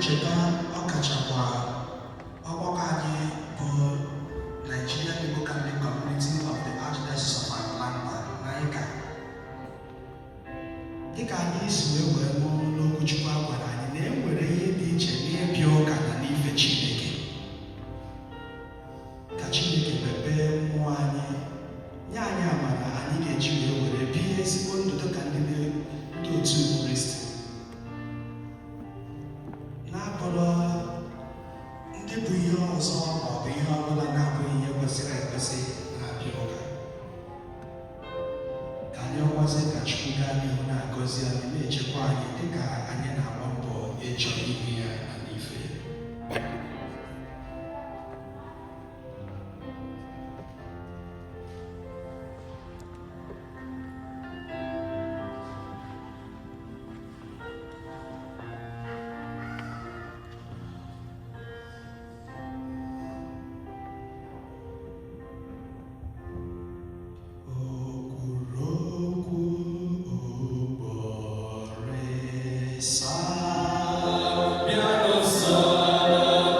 Na-echeta ọkachakwa ọgbakọ anyị bụ Nigerian Igbo Catholic Community of the Archdiocese of Atlanta, NICA. Dịka anyị si wee wee nụ n'okwu Chukwu a gwara anyị na e nwere ihe dị iche n'ịbịa ụka na n'ife Chineke. Ka Chineke mepee mmụọ anyị, nye anyị amara anyị ga-eji wee were bie ezigbo ndụ dịka ndị otu Kristi, na-abụrụ ndị bụ ihe ọzọ ma ọ bụ ihe ọbụla na-abụghị ihe kwesịrị ekwesị na-abịa ụka. Ka anyị ọkwazie ka Chukwu gaa n'ihu na-agọzi anyị, na-echekwa anyị dịka anyị na-agba mbọ ịchọ ihu ya na n'ife ya. O kwuru okwu ugboro ịsaa. Bịanụ soro.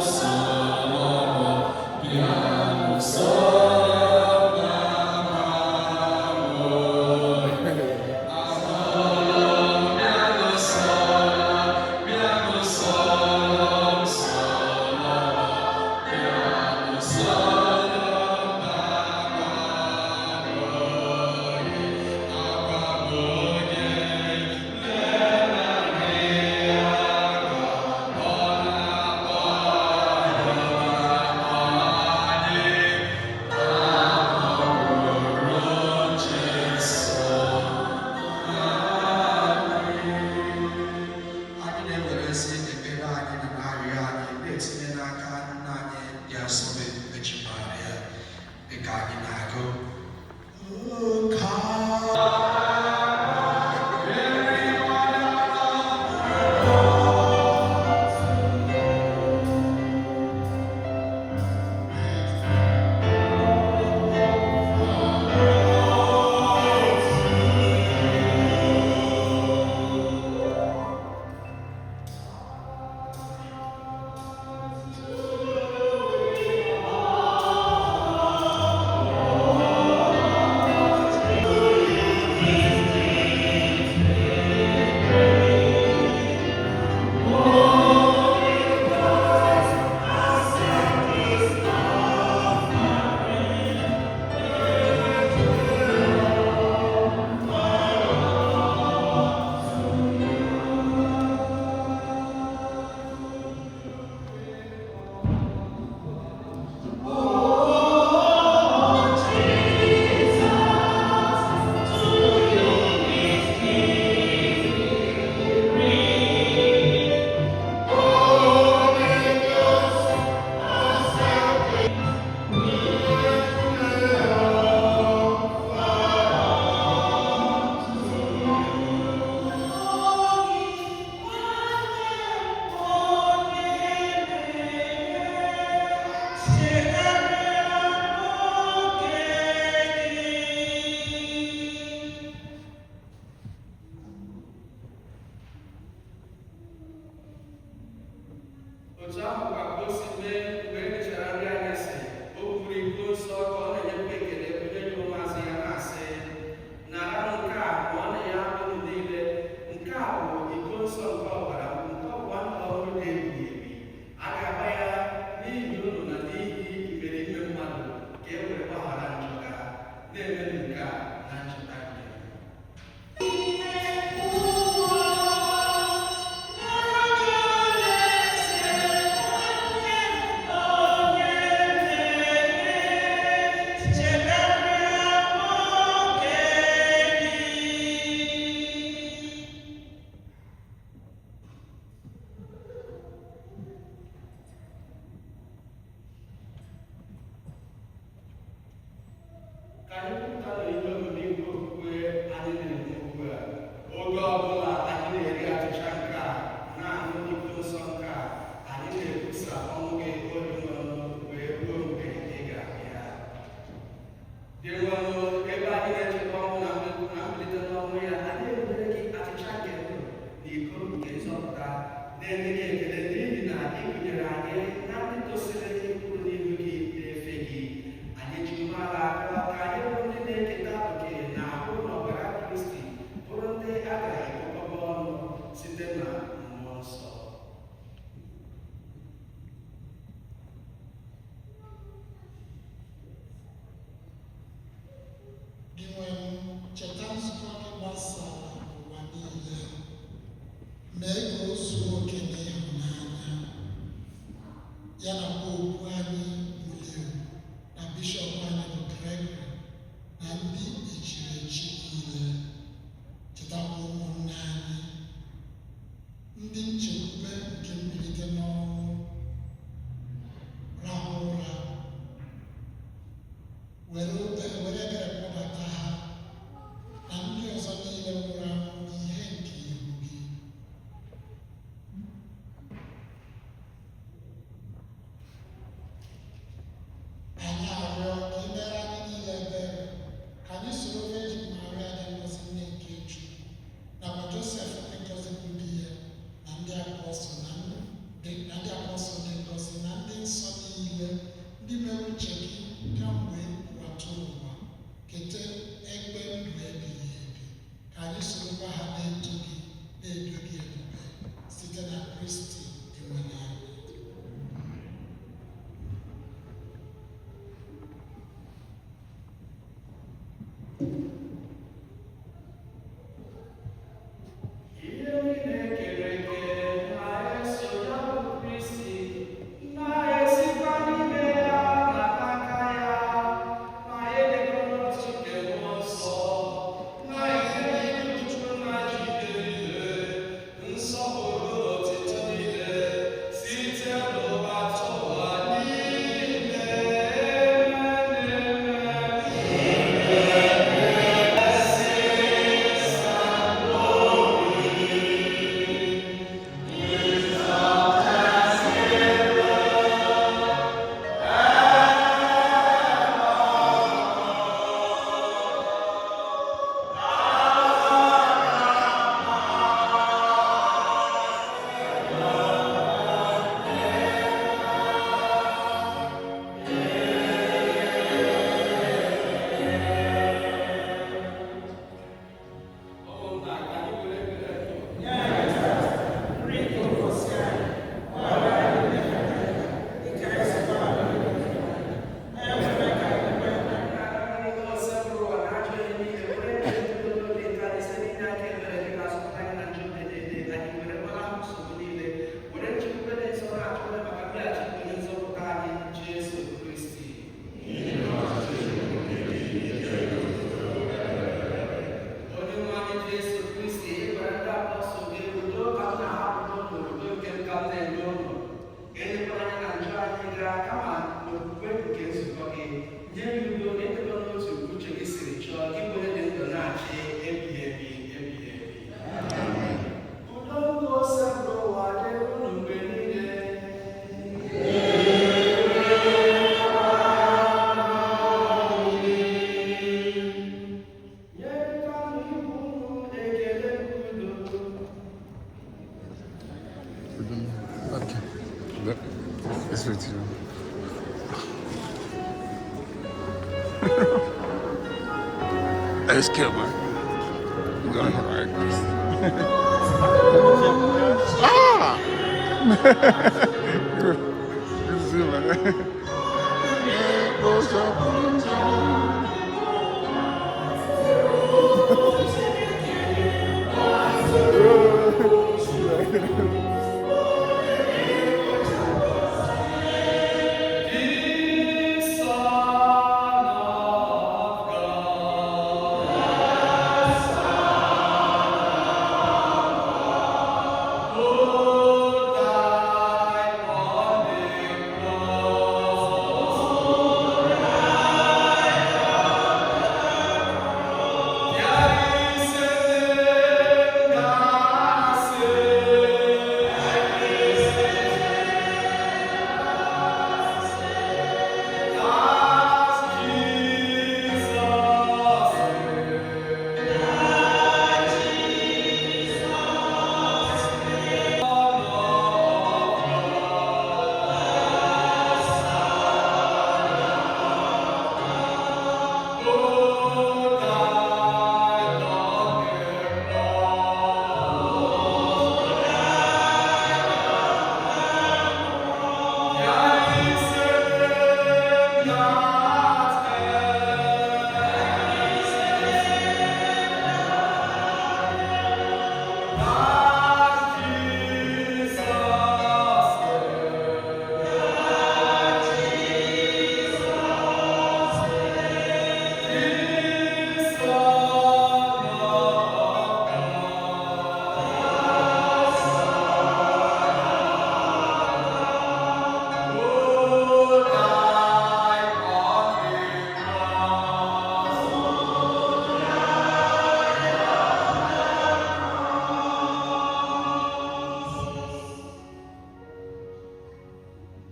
Dance with you. Let's kill, man. I'm going like this. Ah! Good to see you, man.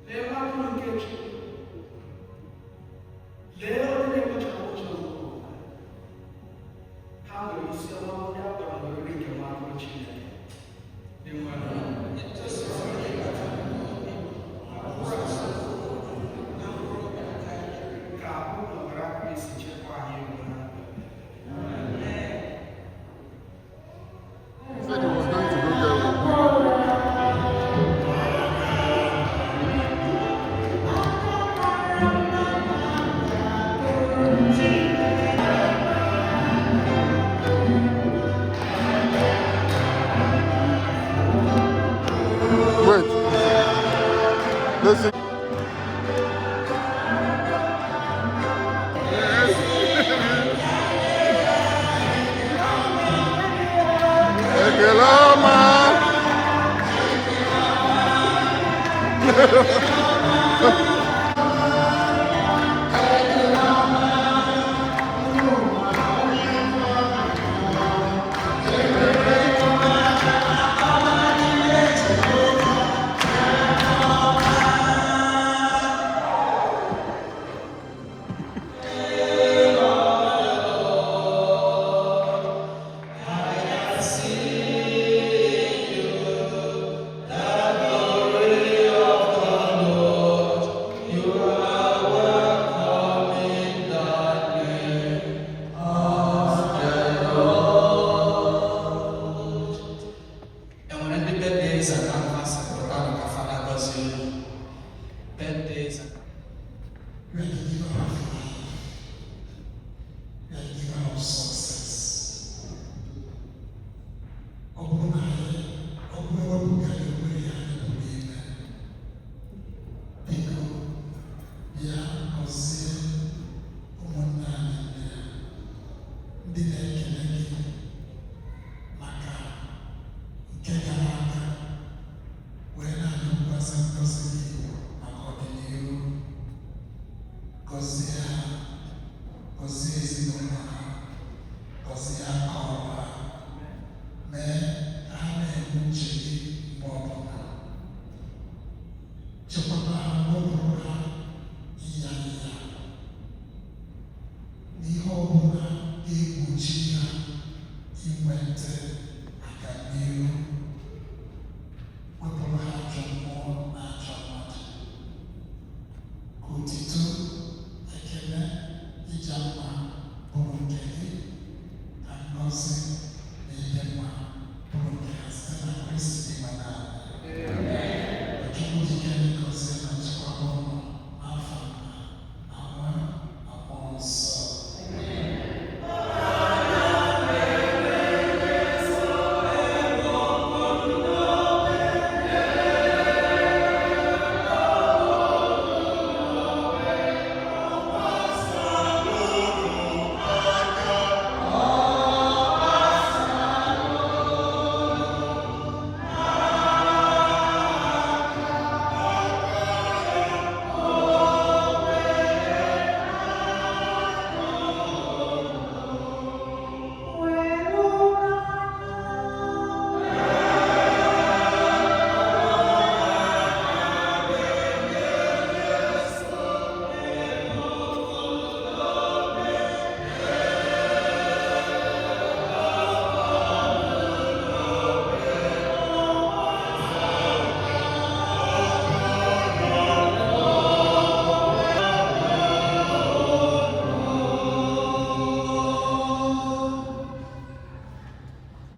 Lee nwa atụrụ nke Chukwu. Lee onye na-ekpochapụ njọ nke ụwa. Ha nwere isi ọma ndị a kpọrọ n'oriri nke nwa atụrụ Chineke. Dị nwayọọ. Ka ụlọ ọbara Kristi chekwaa anyị ruo na ndụ. Said he was going to go get one. Wait. Listen. Ekele ọma. Enwere ndị birthdays and anniversary pụtanụ ka Fada gọzie unu. Birthdays and You are the giver of life. You are the giver of success. Ọ bụrụ na anyị, ọ bụrụ ewepụga gị onwe ya, anyị pụrụ ime. Biko, bịa gọzie ụmụnne anyị ndị a, ndị na